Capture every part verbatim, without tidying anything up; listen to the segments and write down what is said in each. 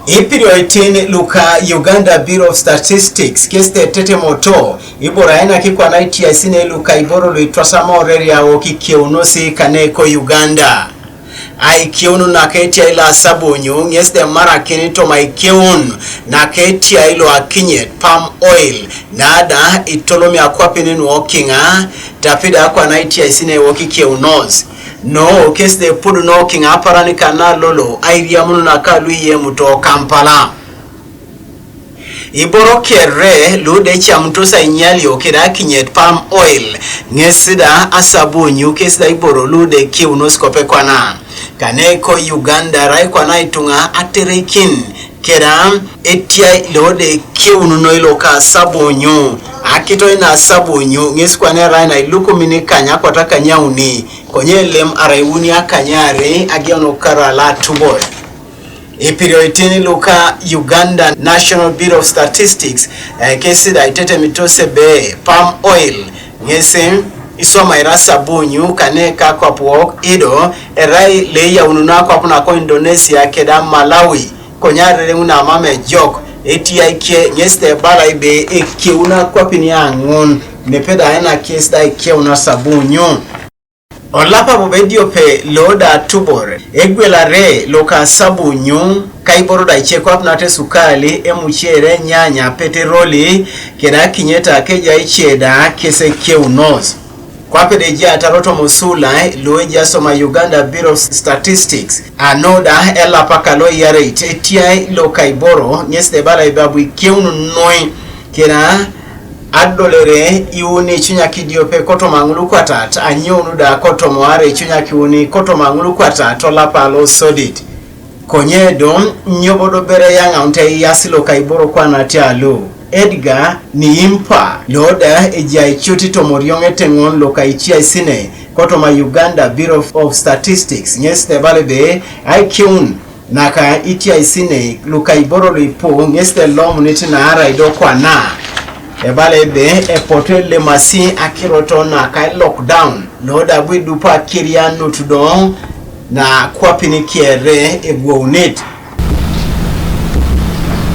Ipirioitin luka Uganda Bureau of Statistics kesi de tetemoto iboro ainaki kwana itiaisinei luka iboro lu itwasamorere awoki kieunosi kane ko Uganda. Aikieun naka etiai lo asabunyu ŋes de emarakin toma aikieun naka etiai lo akinyet, palm oil, na da itolomio akwapin nu okiŋa, tapi da kwana itiaisinei woki kieunos. No kesi de epudu no kiŋa aparan kana lolo airiamun naka lu iyemuto Kampala. Iboro kere lu de ecamtos ainyalio keda akinyet, palm oil, ŋes da asabunyu kesi da iboro lu de kieunos kwape kwana. Kane ko Uganda arai kwana ituŋa atereikin keda etiai lo de kieununo ilo ka asabunyu. Akitoi na asabunyu ŋes kwana erai na ilukumin ikany akwat akanyauni, konye elem arai iuni akanyarei ageun okara lo atubor. Ipirioitin luka Uganda National Bureau of Statistics, eh, kesi da itetemitos ebe palm oil ŋes iswamaira asabunyu kane ka akwap wok ido erai lo eyaununo akwap nako Indonesia keda Malawi, konye arereŋ na mam ejok etiai ke ŋes da ebala ebe ekieun akwapin aŋun, nepe da ena kesi da ikieun asabunyu. Olapa bobo ediope lo da atubor, egwelare loka asabunyu, ka iboro da ice kwap nat esukali, emucere, enyanya, peteroli, keda akinyet, kejai ice da kes ekeunos. Kwape da ejai atarotom osulai lo ejai asoma Uganda Bureau of Statistics, ano da elapa kalo iyareit, etiai loka iboro ŋes da ebala ebe abu ikeun noi, keda adolere iuni icunyak idiope kotoma ŋulukwatat, anyounu da kotoma oare icunyak iuni kotoma ŋulukwatat olapa lo sodit. Konye do, nyo bo do bere eyaŋaunit eiyasi loka iboro kwana atialo? Edgar Niimpa, lo da ejai cut itomorioŋ eteŋon loka itiaisinei kotoma Uganda Bureau of Statistics, ŋes da ebala ebe aikeun naka itiaisinei luka iboro lu ipu ŋes da elomunit naarai do kwana. Ebala ebe epotu elemasi akirot naka lockdown, lo da abu idupa akirianut do na akwapin kere egwounit.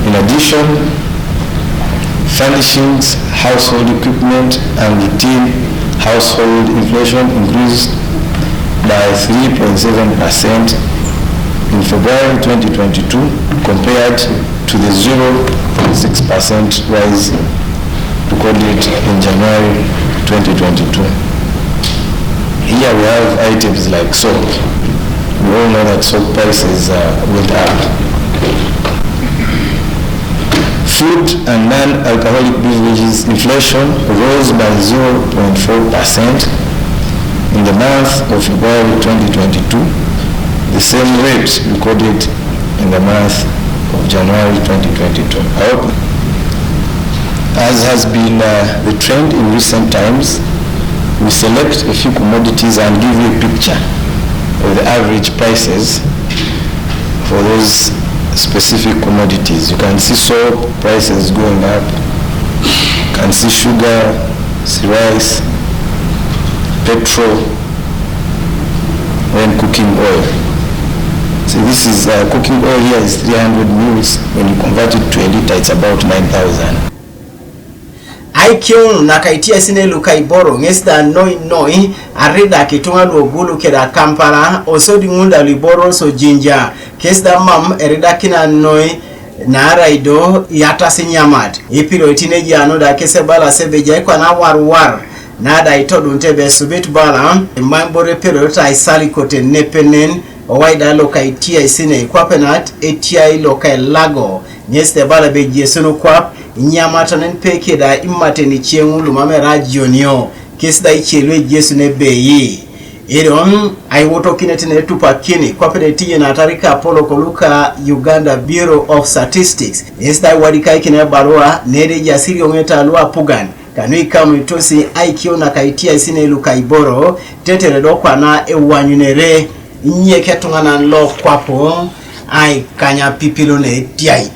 In addition, furnishings, household equipment, and routine household inflation increased by three point seven percent in February twenty twenty-two compared to the zero point six percent rise recorded in January twenty twenty-two. Here we have items like soap. We all know that soap prices, uh, went up. Food and non-alcoholic beverages inflation rose by zero point four percent in the month of February twenty twenty-two, the same rate recorded in the month of January twenty twenty-two. I hope, as has been, uh, the trend in recent times, we select a few commodities and give you a picture of the average prices for those specific commodities. You can see soap prices going up, you can see sugar, see rice, petrol, then cooking oil. So this is, uh, cooking oil here is three hundred mils. When you convert it to a liter, it's about nine thousand. Aikiun naka itiaisinei luka iboro ŋes da noi noi aridak ituŋa lu Gulu keda Kampala, osodi ŋun da lu iboro so Jinja, kes da mam eridakina noi, naarai do iyatas inyamat. Ipirioitin ejai nu da kes ebalas ebe ejai kwana awarwar, na da itodunit ebe esubit bala, mam ibore epedorete aisal ikote nepenen, owai da loka itiaisinei kwape nat etiai loka elago, ŋes da ebala ebe ejesu nu kwap, inyamata nen peke da imaten ice ŋun lu mam erai ajonio, kes da ice lu ejesu ne ebei. Ido aiwotokinet ne etupakini kwape da etijenata ikapolok luka Uganda Bureau of Statistics, ŋes da iwadikaikin ebarua nede ejaas irioŋeta lu apugan, kanu ikamunitos aikiun naka itiaisinei luka iboro, tetere do kwana ewanyunere inyek etuŋanan lo kwapu aikany apipilon etiai.